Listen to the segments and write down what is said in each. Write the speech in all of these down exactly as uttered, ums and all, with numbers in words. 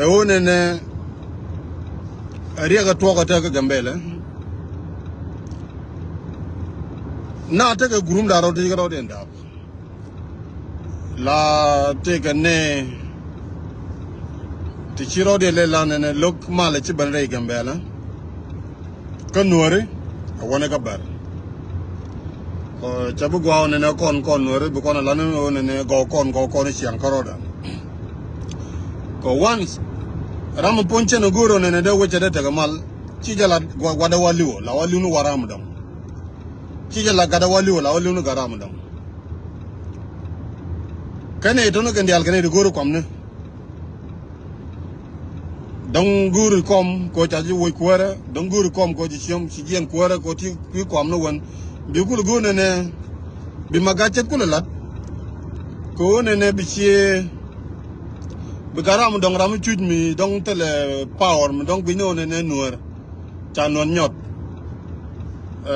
Ɛ ɣöö nɛnɛ riɛk ɛ tuɔk ɛ tek kä Gambɛlɛ. Na tekɛ gurum da̱ŋ rɛw ti kɛ rɔ̱diɛn da̱a̱p. La tëëkɛ nɛ ti ci rɔ̱diɛn lɛ la nɛnɛ lo̱k mal ɛ ci ben rɛy Gambɛlɛ. Kä Nuääri a wänɛ kä bär. Kɔ ca bi gua̱a̱ nɛnɛ kɔn kɔn Nuääri bi kɔn a lan nɛnɛ gɔw kɔn gɔw kɔn ciaŋ kä rɔɔdan. Kɔ once ram puɔ̱ny cɛn a go̱o̱r nɛnɛ dee wecɛ dee tekɛ mal. Ci jɛ la gua̱dɛ wa li̱wä la wa li̱w ni wa ram dɔ̱ŋ. Ci jɛ la gatdɛ wa li̱wä la wa li̱w ni gat ram dɔ̱ŋ. Kɛn i̱ tɔ̱ni kɛn diaal kɛn i̱ go̱o̱r kɔmni. Dɔ̱ŋ guuri kɔm kɛ ɣöö ca ji̱ woc kuäärä, dɔ̱ŋ guuri kɔm kɛ ɣöö ci ciöm ci jiɛn kuäärä kɛ ɣöö ti kui̱ kɔam ni wän. Bi kulɛ go̱o̱r nɛnɛ bi ma gat ce̱t kulɛ la̱t. Kɛ ɣöö nɛnɛ bi cie bi gat ram dɔ̱ŋ ram mi cuc mi dɔ̱ŋ thilɛ power mi dɔ̱ŋ gui̱c ni ɣöö nɛnɛ Nuäär. Ca nuɔn nyɔt. Ɛ,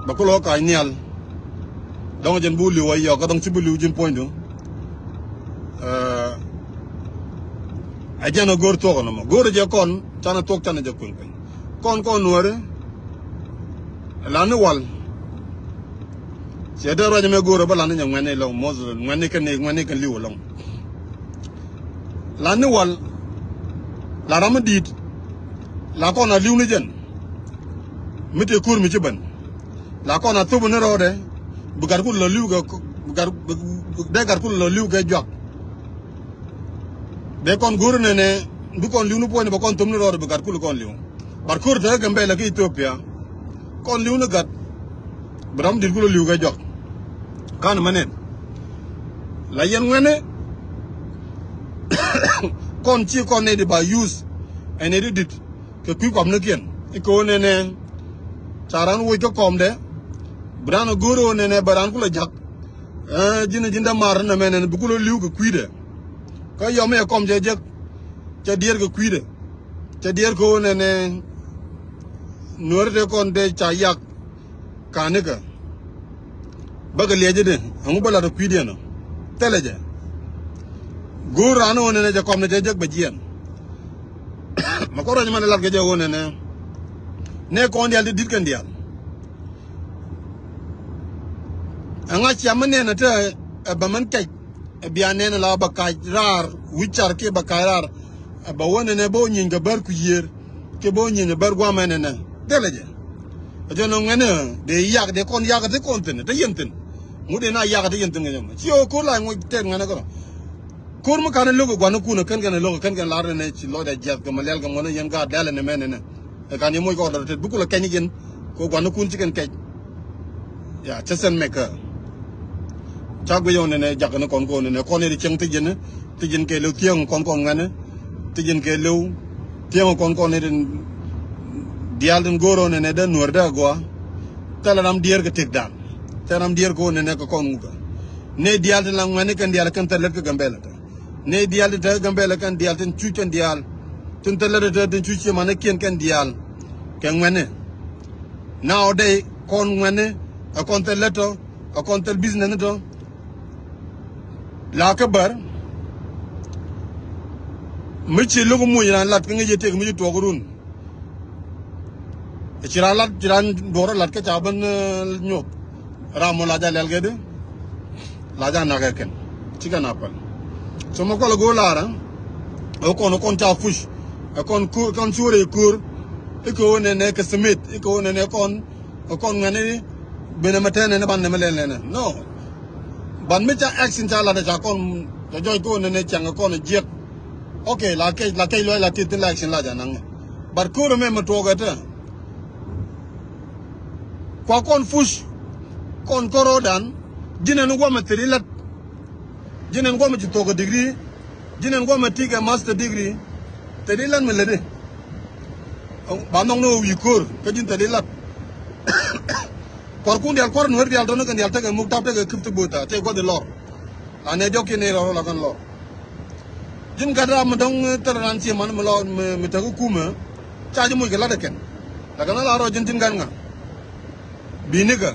bɛ kulɛ wä ka̱a̱c nhial. Dɔ̱ŋ jɛn bi wä li̱w a yɔk kä dɔ̱ŋ ci bi li̱w ji̱n puɔ̱nydu. Ɛ, ɛ jɛn a go̱r thuɔk nɔmɔ go̱r jɛ kɔn canɛ thuɔk canɛ jɛ kueŋ piny. Kɔn kɔn Nuääri la ni wal. Ciɛ dee ruac ɛmɛ go̱o̱r ɛ bä la ni nyɛ ŋuɛ̈tni lɔŋ moth ŋuɛ̈tni kɛn ni ŋuɛ̈tni kɛn li̱w ɛlɔŋ. La ni wal la ram mi di̱i̱t la kɔn a li̱w ni jɛn. Mi tëë ko̱r mi ci ben la kɔn a thop ni rɔɔdɛ. Bi gat kul lɔ li̱w kɛ bi gat bi dee gat kul lɔ li̱w kɛ juak. Dee kɔn go̱o̱r nɛnɛ bi kɔn li̱w ni puɔ̱nyni bɛ kɔn thop ni rɔɔdɛ bi gat kul kɔn li̱w. Bat ko̱r te kä Gambɛla kä Ethiopia. Kɔn li̱w ni gat bi ram di̱t kulɛ li̱w kɛ jɔk. Ka̱n mɛ nɛn la yɛn ŋuɛ̈tni. Kɔn ci kɔn nɛy di ba use ɛn nɛy di di̱t kɛ kui̱ kɔmnikiɛn. I̱ kɛ ɣöö nɛnɛ ca ran woc kä kɔmdɛ. Bi ran a go̱o̱r ɣöö nɛnɛ bɛ ran kulɛ ja̱k. Ɛ ji̱n ji̱n dämaar nɛmɛ nɛn bi kulɛ li̱w kɛ kui̱dɛ. Kä yɔm i̱ ɛ kɔm cɛ jek cɛ diɛɛr kɛ kui̱dɛ. Cɛ diɛɛr kɛ ɣöö nɛnɛ Nuääri tëë kɔn dee ca yak. Ka̱n nikɛ bäkɛ liɛcädɛ ɛŋu bä lat ɛ kui̱diɛn ɔ. Thilɛ jɛ go̱o̱r raan ɣöö nɛnɛ jɛ kɔm ni jɛ jek bɛ jiɛɛn. Mɛ kɔn ruac man lat kɛ jɛ ɣöö nɛnɛ nɛ kɔn diaal ti di̱t kɛn diaal. Ɛŋa ciam mi nɛn ɛ te ɛ bɛ mɛn kɛc. Ɛ bia nɛn ɛ la bɛ kac raar wi̱c car kiɛ bɛ kac raar. Ɛ bɛ wä nɛnɛ bä wä nyieeny kɛ bär ku yiër kiɛ bä wä nyieeny kɛ bär guamɛ nɛnɛ. Dhilɛ jɛ ɛ jɔn ɛ ŋuɛ̈tni dee yak dee kɔn yak ɛ te kɔn thi̱n ɛ te yɛn thi̱n. Ŋut dee na yak ɛ te yɛn thi̱n kɛ jɛ mɛ ci ɣöö ko̱r la ŋuc tɛt ŋuɛ̈tni kärɔ. Ko̱r mi ka̱n ɛ lo̱k ɛ gua̱n ɛ kun ɛ kɛn kɛn ɛ lo̱k ɛ kɛn kɛn lar nɛnɛ ci lɔcdɛ jiath kɛ mɛ lial kɛ ŋuɛ̈tni yɛn gaat dɛl ɛ nɛmɛ nɛnɛ. Ɛ kan yɛ moc kɛ ɣɔt dɔr tet bi kulɛ kɛny ji̱n kɛ gua̱n ɛ kun ci kɛn kɛc. Ya cɛ sɛn mɛk kä ca guic ɣɔn nɛnɛ jakä ni kɔn kɔn nɛnɛ kɔn nɛy ti cieŋ thi̱c ji̱n thi̱c ji̱n kɛ lëw thiäŋ kɔn kɔn ŋuɛ̈tni. Thi̱c ji̱n kɛ lëw thiäŋ kɔn kɔn nɛy tin diaal tin go̱o̱r ɣɔn nɛnɛ dee Nuäär dee agɔa. Thilɛ ram diɛɛr kɛ tëkdan thilɛ ram diɛɛr kɛ ɣɔn nɛnɛ kɛ kɔn ŋukä. Nɛy diaal tin la ŋuɛ̈tni kɛn diaal kɛn thil lät kä Gambɛla tɛ. Nɛy diaal tin te kä Gambɛla kɛn diaal tin cuc kɛn diaal tin thil lät tɛ tin cuc ciɛ manikiɛn kɛn diaal. Kɛ ŋuɛ̈tni. Nowadays kɔn ŋuɛ̈tni ɛ kɔn thil lät tɔ ɛ kɔn thil business ni tɔ. La kä bär mi ci lo̱k muc ran lat kä ŋäc yɛ tëk mi ci tuɔɔk run. Ci ran lat ci ran duɔr lat kä ca ben nyuɔth. Ram mɔ la ja lɛl kɛ di la ja nak ɛ kɛn ci kɛn a päl. So mɛ kɔl go̱o̱r lar ɛ kɔn kɔn ca push ɛ kɔn ko̱r kɔn cuɔr ɛ ko̱r. Ikɛ ɣöö nɛnɛ kɛ smith ikɛ ɣöö nɛnɛ kɔn kɔn ŋuɛ̈tni. Benɛ mɛ tɛn nɛnɛ ban nɛmɛ lɛl nɛnɛ no. Ban mi ca action ca lat ca kɔn ca jɔc kɔn nɛnɛ cɛŋ kɔn jiɛk. Okay la kɛc la kɛc luɔc la tit thin la action la ja naŋ. But ko̱r mɛ mɛ tuɔɔk ɛ tɛ. Kua kɔn push kɔn kɔrɔdan. Ji̱n ɛn guamɛ thiri lat. Ji̱n ɛn guamɛ ci thok ɛ degree. Ji̱n ɛn guamɛ tik ɛ master degree. Thiri lat mi lätdi. Ba nhɔk ni ɣöö wi̱i̱ ko̱r kä ji̱n thil ilat. Kuarkun diaal kuar Nuäär diaal tɔ̱ni kɛn diaal tekɛ muk tap tekɛ kip ti bo̱o̱th tha tëë gua̱th ilɔr. Anɛ diɔ̱k kiɛn i̱ rɔl rɔl a kɛn lɔr. Ji̱n gat ram mi dɔ̱ŋ thil ran cie man mi lɔr mi täk i̱ kumɛ. Ca ji̱ moc kɛ lat ɛ kɛn. Lakin ala rɔ ji̱n ji̱n gat ŋa. Bi̱i̱ nikä.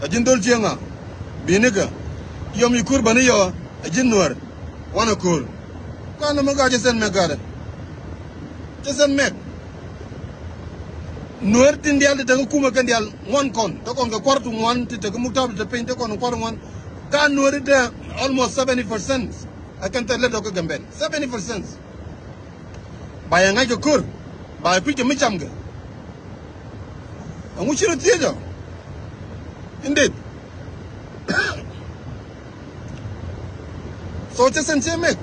Ɛ ji̱n dhol cieŋ ŋa. Bi̱i̱ nikä. Yɔm i̱ ko̱r bäni yɔ ɛ ji̱n Nuäär. Wanɛ ko̱r. Kan nɔmɔ gaa cɛ sɛn mɛk gaa dɛ. Cɛ sɛn mɛk. Nuɛr tin dial ti tek kumɛ kɛn dial ŋuan kɔn. Te kɔn kɛ kuar ti ŋuan ti tek muktab ti piny te kɔn kuar ŋuan. Kan nuɛr ti almost seventy percent. Ɛ kɛn thɛl lät dɔk kä Gambɛl. Seventy percent. Ba yɛ ŋa̱c kɛ ko̱r. Ba yɛ kui̱c kɛ mi cam kɛ. Ɛŋu ci rɔ thiec ɔ? Indeed. So cɛ sɛn cɛ mɛk.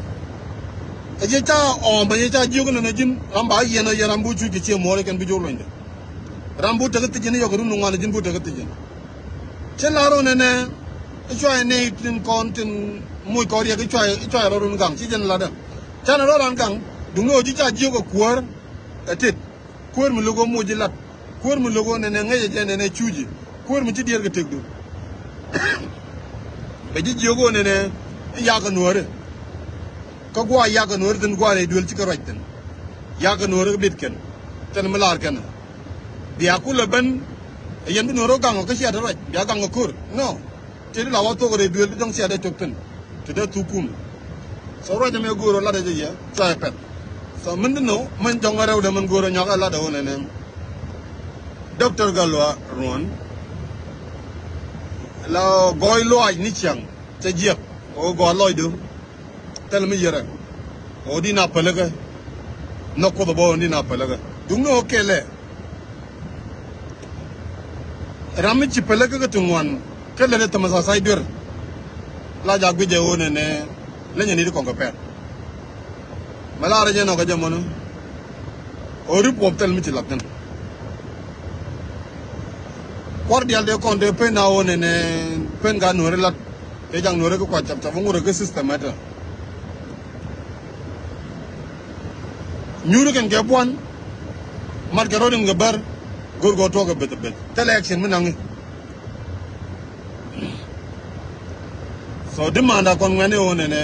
Ɛ jɛ ca ɔm bɛ jɛ ca jiök nɛnɛ ji̱n ram ba yiɛn ɔ yɛ ram bu cuc kɛ ciɛ muɔɔr kɛn bi jiök luɔ̱nydɛ. Ram bu tek thiec ji̱n yɔk run ŋuan ji̱n bu tek thiec ji̱n. Cɛ la rɔ nɛnɛ i̱ cua yɛ nɛy tin kɔn tin muc kɔn riɛk i̱ cua yɛ rɔ run gaŋ ci jɛn latdä. Canɛ rɔ ran gaŋ duŋni ɔ ji̱ ca jiök ɛ kuäär ɛ tet. Kuäär mi lo̱k ɣöö moc ji̱ lat. Kuäär mi lo̱k ɣöö nɛnɛ ŋäcɛ jɛ nɛnɛ cuuci. Kuäär mi ci diɛɛr kɛ tëkdu. Bɛ ji̱ jiök ɣöö nɛnɛ i̱ yakä nuääri. Kä gua̱a̱ yakä nuääri thi̱n gua̱a̱ rɛy duël cikɛ ruac thi̱n. Yakä nuääri kä bit kɛn. Thil mi laar kɛn. Bia kulɛ ben. Ɛ yɛn bi nuääri ɣä gaŋ ɔ kä cia te ruac bia gaŋ ɔ ko̱r. No. Ti di la wä thok rɛy duël di dɔ̱ŋ cia dee cop thi̱n. Ti dee thuk kum. So ruac ɛmɛ go̱o̱r ɔ lat ɛ jɛ yɛ cua ɛ pɛth. So min di no min jɔŋ ɛ rɛwdɛ min go̱o̱r ɛ nyɔk ɛ lat ɛ wä nɛnɛ. Doctor Galwa Ruɔ̱n. La gɔɔy lɔaac ni ciaŋ cɛ jiɛk ɔ gɔaa lɔcdu. Thil mi yɛrɛ ɔ di na päläkä. Nhɔk Kuoth ɛ bä ɔ di na päläkä. Duŋni ɔ kɛlɛ. Ram mi ci päläkä kä ti ŋuan kä lät ɛ tämɛ sa say duer. La jak guic ɛ ɣöö nɛnɛ leny ɛ ni ti kɔŋ kɛ pɛr. Mɛ la rɛc ɛn ɔ kɛ jɛ mɔnä. Ɣöö ri puɔp thil mi ci lath thi̱n. Kuar diaal dee kɔn dee pen a ɣöö nɛnɛ pen ka nuɔ̱ri lat. Kɛ jak nuɔ̱ri kä kuac cap cap ŋurɛ kä system ɛtɛ. Nyuuri kɛn kɛ buan. Mat kɛ rɔɔd in kɛ bär. Go̱r gɔɔ tuɔɔk kɛ beth beth thilɛ action mi naŋi. So di manda kɔn ŋuɛni ɣöö nɛnɛ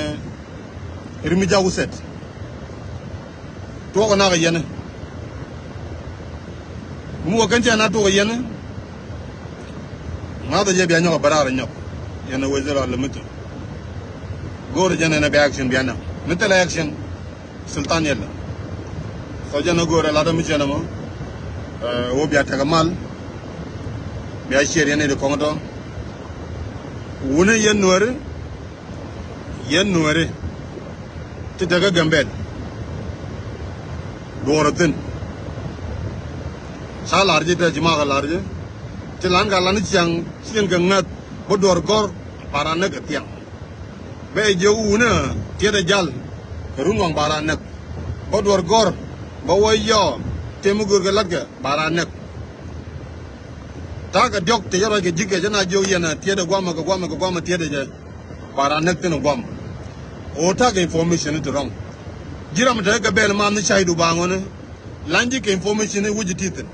ri mi jak wusɛt. Tuɔɔk kɛ nak kɛ yɛn. Mi wä kɛn cɛ na tuɔɔk kɛ yɛn. Ŋa̱th ɔ jɛ bia nyɔk ɛ bä raar ɛ nyɔk. Yɛn ɛ wec rɔ lɛ mi thuk. Go̱o̱r jɛ nɛn ɛ bia action bia naŋ mi thilɛ action. Sultan yɛlɛ. So jɛn a go̱o̱rɛ lat mi cɛn ɛmɔ. Ɛ wä bia tekɛ mal. Bia ciɛɛr yɛn i̱ di kɔŋ tɔ. Wuni yɛn nuɛri. Yɛn nuɛri. Ti tekɛ Gambɛl. Duɔɔr thi̱n. Ca lar ji̱ te ji̱ makɛ lar ji̱. Ti lan ka lan ciaŋ ciɛn kɛ ŋäth bä duɔɔr gɔr. Para näk kɛ thiaŋ. Bɛ jiök wunä tiɛt ɛ jal kɛ run waŋ ba raan näk. Bä duɔr gɔr bä wä yɔ tëë mi go̱o̱r kɛ la̱tkɛ ba raan näk. Ta̱a̱ kɛ diɔ̱k tëë cä ruac kɛ ji̱kɛ cä na jiök yɛn ɛ tiɛt ɛ guamɛ kɛ guamɛ kɛ guamɛ tiɛt ɛ jɛ ba raan näk thi̱n ɛ guam. Ɣöö ta̱a̱ kɛ information ti rɔ̱ŋ. Ji̱ ram tekɛ kɛ bɛl math ni caydu ba ŋɔni. La̱ny ji̱ kɛ information i̱ wi̱c i̱ ti thi̱n.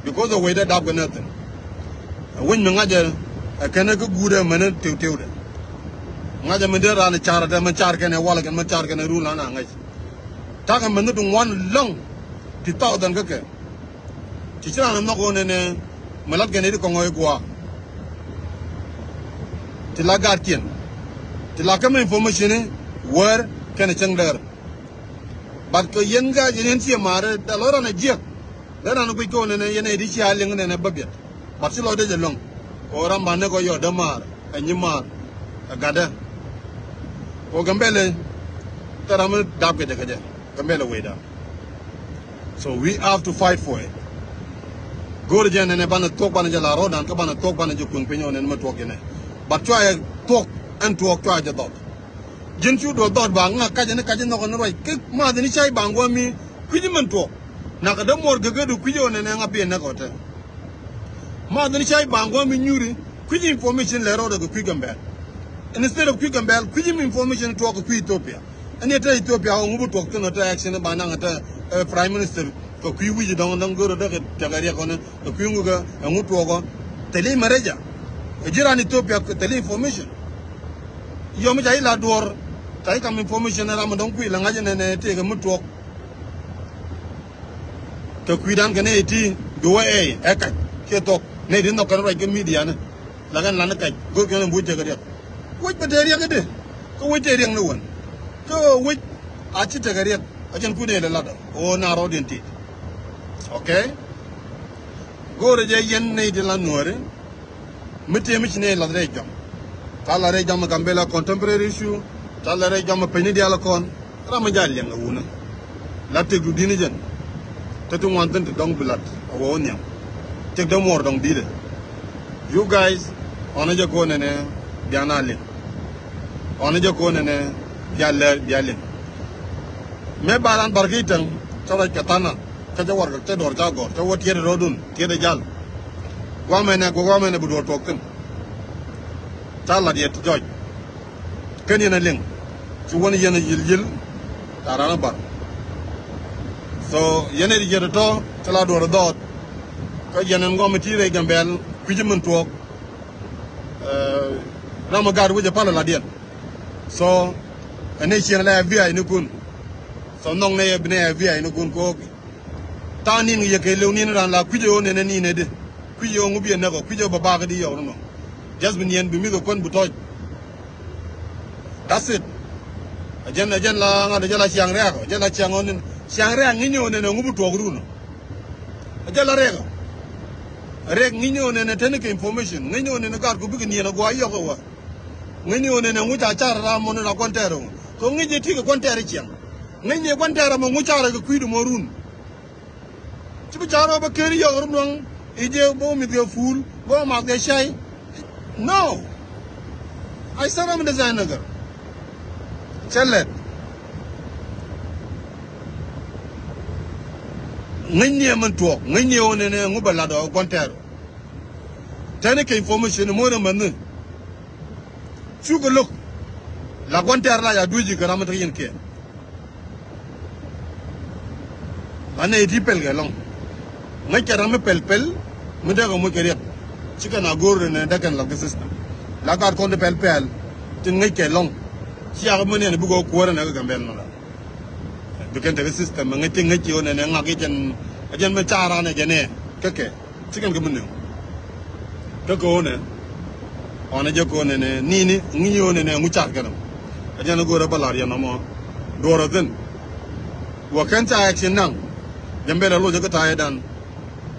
Because ɛ wecdä dap kɛ nɛ thi̱n. Ɛ wec mi ŋa̱cɛ ɛ kɛn ɛ kä guut ɛ mɛn ɛ tiw tiwdɛ. Ŋa̱cɛ mi dee raan ɛ car ɛ tɛ mɛn car kɛn ɛ walɛ kɛn mɛn car kɛn ɛ run lan a ŋäc. Takɛ mɛn ni ti ŋuan lɔ̱ŋ ti thousand kä kɛ. Ti ci raan ɛ nhɔk ɣöö nɛnɛ mɛ lat kɛn ɛ ti kɔŋ ɛ gua̱a̱. Ti la gaatkiɛn ti la kä mɛ information i̱ wäär kɛn ɛ cäŋ däär. But kɛ yɛn ga̱a̱c yɛn yɛn ciɛ ma̱a̱rɛ dal ɣöö raan ɛ jiɛk. Lɛ raan guic kɛ ɣöö nɛnɛ yɛn ɛ ti cia liŋ nɛnɛ bä biɛt. But ci lɔcdɛ jɛ luäŋ kɛ ɣöö ram ba näk ɔ yɔɔdä ma̱a̱r ɛ nyi ma̱a̱r ɛ gatdä. Kɛ ɣöö Gambɛlɛ thil ram mi dap kɛ jɛ kɛ jɛ Gambɛlɛ wecda. So we have to fight for it. Go̱o̱rɛ jɛ nɛnɛ banɛ thuɔ̱k banɛ jɛ la rɔɔdan kä banɛ thuɔ̱k banɛ jɛ kueŋ piny ɣöö nɛnɛ mi tuɔ̱k jɛ nɛ. But cua yɛ thuɔ̱k ɛn tuɔɔk cua jɛ dhɔt. Ji̱n cu duɔth dhɔt ba ŋa kacä ni kacä nhɔkɛ ni ruac kä math ni cay ba ŋuämi kui̱ci min tuɔɔk. Nakä dämuɔɔr gekädu kui̱ci ɣöö nɛnɛ ŋa biɛ näk ɣɔtɛ. Math ni cay ba ŋuämi nyuri kui̱ci information lɛ rɔɔdɛ kɛ kui̱ Gambɛl. Instead of kui̱ Gambɛl kui̱ci mi information tuɔɔk kɛ kui̱ Ethiopia. Ɛn yɛ te Ethiopia ɣöö ŋu bi tuɔɔk thi̱n ɣöö te action ba naŋ ɣöö te prime minister kɛ kui̱ wi̱c dɔ̱ŋ dɔ̱ŋ go̱rä däkɛ tekɛ riɛk ɣöö nɛ kɛ kui̱ ŋu kɛ ɛŋu tuɔɔk ɣöö thili mɛrɛca. Ɛ ji̱ raan Ethiopia kɛ thili information. Yɔm ca i̱ la duɔ̱ɔ̱r ca i̱ kam information ram mi dɔ̱ŋ kui̱ la ŋa̱c ɛnɛnɛ tëëkɛ mi tuɔɔk. Kɛ kui̱dan kɛ nɛy ti bi wä ɛy ɛ kac kiɛ thok nɛy ti nhɔk kɛn ruac kɛ midiani. La kɛn lan ɛ kac go̱o̱r kɛn ɛn buc tekɛ riɛk. Wec bɛ tëë riɛk i̱di kä wec tëë riɛk ni wän kä wec. A ci tekɛ riɛk a jɛn kui̱dɛ lɛ lat ɣöö na rɔɔdiɛn tit. Okay. Go̱o̱rɛ jɛ yɛn nɛy ti la nuɔ̱ɔ̱ri. Mi tëë mi ci nɛy lath rɛy jɔam. Ca la rɛy jɔam ɛ Gambela contemporary issue. Ca la rɛy jɔam ɛ peny ni diaal kɔn. Ram mi jal liɛŋ ɛ wunä. La tëkdu di̱t ni jɛn. Te ti ŋuan thi̱n ti dɔ̱ŋ bi lat a wä wä nhiam. Tëk dee muɔɔr dɔ̱ŋ di̱t ɛ. You guys, ɣɔn a jɛ ko̱n ɛnɛ bia na liŋ. Ɣɔn a jɛ ko̱n ɛnɛ bia lɛr bia liŋ. Mëë ba ran bar ki täŋ, cä ruac kɛ tha̱a̱ŋ na, cä cä warkɛ cä duɔ̱ɔ̱r ca gɔ̱r, cä wä tiɛt ɛ rɔ̱dun, tiɛt ɛ jal. Guamɛnɛ, guamɛnɛ bi duɔ̱ɔ̱r tuɔɔk thi̱n. Ca lat yɛ ti jɔc. Kɛn yɛn a liŋ. Ci wän yɛn a yil yil. Ca ran a bar. So yɛn a di yɛt a tɔ, ca la duɔr a dhɔɔt. Kä yɛn ɛn gɔm a ti rɛy Gambɛl kui̱ci min tuɔɔk. Ɛ, ram a gat wec a pal a lat yɛn. So ɛn a cieŋ la a vi ai ni kun. So nhɔk nɛ yɛ bi nɛ a vi ai ni kun ko̱o̱k. Tha̱a̱ŋ ni̱n yɛ kɛ lëw ni̱n ran la kui̱c ɣöö nɛnɛ ni̱n ɛ di. Kui̱c ɣöö ŋu bi ɛ näk ɔ, kui̱c ɣöö bɛ bakä di yɔk run ɔ. Just bi niɛn bi mi̱th ɛ kuän bi tɔ̱c. That's it. Ɛ jɛn, ɛ jɛn la ŋa̱t, ɛ jɛn la ciaŋ rɛ̈ɛ̈k, ɛ jɛn la ciaŋ ɣöö nɛn, ciaŋ rɛ̈ɛ̈k ŋi̱ny ɣöö nɛnɛ ŋu bi tuɔɔk run ɔ. Ɛ jɛn la rɛ̈ɛ̈k ɔ. Rɛ̈ɛ̈k ŋi̱ny ɣöö nɛnɛ teni kɛ information, ŋi̱ny ɣöö nɛnɛ gat ku bikɛ niɛn ɛ gua̱a̱ yɔk ɛ wä. Ŋäcni ɣöö nɛnɛ ŋu ca car ram mɔ ni ra kuan tɛɛr ɣöö. Kɛ ŋäc jɛ ti kɛ kuan tɛɛr ciɛŋ. Ŋäcni kuan tɛɛr mɔ ŋu car kɛ kui̱du mɔ run. Ci bi car ɣöö bä ker yɔk run waŋ i̱ jɛ bä wä mi̱th kɛ fuul bä wä math kɛ cay. No. Ay sara mi design nä gär. Cɛ lɛt. Ŋäcni ɛ min tuɔɔk ŋäcni ɣöö nɛnɛ ŋu bä lat ɣöö kuan tɛɛr. Tɛni kɛ information mɔ rɛ mɛn ni. Cukɛ lo̱k. La gua̱n tɛ̈r la ya duec ji̱ kɛ ram mi te yɛn kɛɛl. Anɛ iti pɛl kɛ lɔ̱ŋ. Ŋäc kɛ ram mi pɛl pɛl mi dee kɛ moc kɛ riɛk. Cikɛ na go̱o̱r nɛ dee kɛn lɔk kɛ system. La gat kɔn ti pɛl pɛl ti ŋäc kɛ lɔ̱ŋ. Ciak mi nɛn bi kɛ kuäär nɛ kɛ Gambɛl nɔ la. Bi kɛn tekɛ system mi ŋäc ti ŋäc ci ɣöö nɛ nɛ ŋak i̱ jɛn. Ɛ jɛn mi caar an ɛ jɛn ɛ kɛ kɛ. Cikɛn kɛ mi nööŋ. Kä kɛ ɣöö nɛ ɣɔn ɛ jɛ kɛ ɣöö nɛ nɛ ni̱ni ŋi̱i̱c ɣöö nɛ nɛ ŋu car kɛn ɔ. Ɛ jɛn ɛ go̱o̱rɛ bä la̱r yɛn ɔmɔ duɔ̱ɔ̱r ɛ thi̱n. Wä kɛn ca action naŋ. Jɛ mbɛl ɛ loc ɛ kä ta̱a̱ yɛ dan.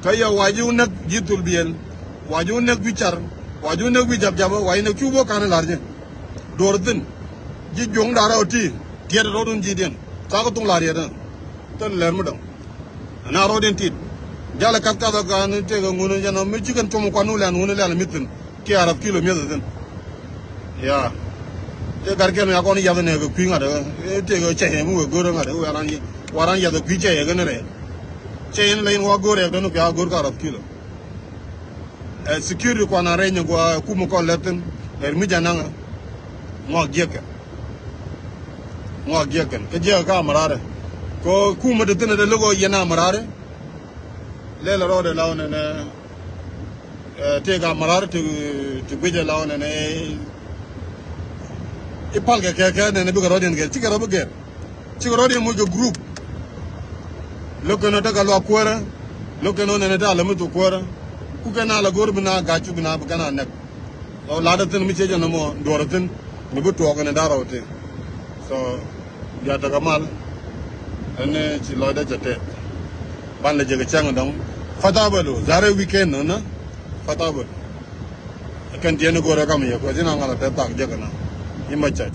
Kä yɛ wa ji̱ wä näk ji̱ thul biëël. Wa ji̱ wä näk wi̱c car. Wa ji̱ wä näk wi̱c jap jap wa ji̱ näk cu bä ka̱n ɛ la̱r jɛ. Duɔ̱ɔ̱r ɛ thi̱n. Ji̱ juɔ̱ŋ da̱rä ɔ ti tiɛt ɛ rɔɔdun ji̱ diɛn. Ca kɛ thuŋ la̱r yɛn ɛ. Thil lɛr mi dɔ̱ŋ. Ɛn a rɔɔdiɛn tit. Jalɛ kath kath ɔ kan tëëk ɛ ŋun jɛn ɔ mi cikɛn com kuan wulɛn ŋun lɛl mi thi̱n. Kiɛ arap kilo mi̱eth ɛ thi̱n. Ya. Tëëk gat kɛn ya kɔn yath ɛnɛ kɛ kui̱ ŋa̱t ɛ tëëk ɛ cɛ yɛ mi wee go̱r ɛ ŋa̱t ɛ wee aran yath ɛ kui̱ cɛ yɛ kɛn rɛɛl. Cɛ yɛn lɛ in wa go̱r ɛ kɛn kɛ a go̱r kɛ arap kilo. Ɛ security kuan a rɛy ni gua kum kɔn lɛt thin. Ɛ mi jɛ naŋ ɛ ŋɔak jiɛk kɛn. Ŋɔak jiɛk kɛn kɛ jiɛk kä amararɛ. Kɛ kum mi te thin ɛ te lo̱k ɔ yɛn amararɛ. Lɛl ɛ rɔɔdɛ la ɣöö nɛnɛ. Ɛ tëëk amararɛ ti ti guic ɛ la ɣöö nɛnɛ. I̱ pal kɛ kɛ kɛ nɛnɛ bikɛ rɔɔdiɛn gɛr cikɛ rɔ bi gɛr. Cikɛ rɔ̱diɛn moc kɛ group. Lo̱k kɛn ɔ tekɛ luak kuäärä. Lo̱k kɛn ɔ nɛn ɛ te a lɛ mi thok kuäärä. Ku kɛn a lɛ go̱r bi na ga̱c cu bi na bi kɛn a nɛk. Ɔ lat ɛ thi̱n mi ciec ɛn ɛmɔ duɔ̱ɔ̱r ɛ thi̱n. Mi bi tuɔɔk ɛn ɛ da̱r ɔ tëë. So bia tekɛ mal. Ɛn ci lɔcdä cɛ tɛth. Ban lɛ jɛ kɛ cäŋ ɛ dɔ̱ŋ. Fathabalo. Zare weekend nä. Fathabalo. Kɛn tiɛn i̱ go̱rɛ kam yɛ kuɛ thi̱n a ŋa̱l a tɛth thak jɛ kɛ na. Imä cac.